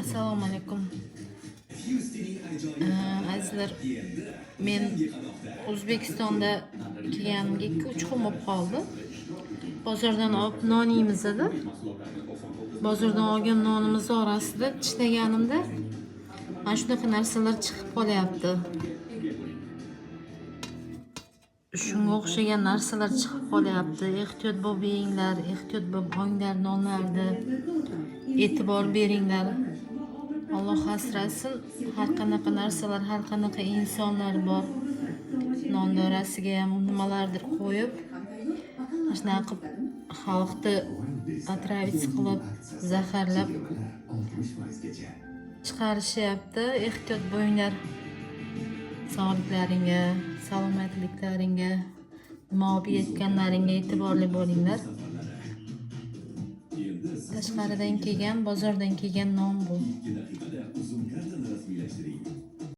Assalomu alaykum. Azizlar, men O'zbekistonda kelganimga 2-3 kun bo'lib qoldi. Bozordan olib non yeymiz edi. Bozordan olgan nonimizni orasida tishlaganimda mana shunaqa narsalar chiqib qolyapti. Shunga o'xshagan narsalar chiqib qolyapti. Ehtiyot bo'lib yenglar, ehtiyot bo'lib olinglar nonlarni. E'tibor beringlar. Alloh asrasin, har qanaqa narsalar, har qanaqa insonlar bor. Nonni orasiga ham nimalardir qo'yib, mana shunaqa qilib xalqni отравить qilib, zaharlab chiqarishyapti. Ehtiyot bo'linglar. Sog'liklaringga, salomatliklaringga, nima olib yeyotganlaringga e'tiborli bo'linglar. Tashqaridan kelgan, bozordan kelgan non bu. 2 daqiqada uzum kartani rasmiylashtiring.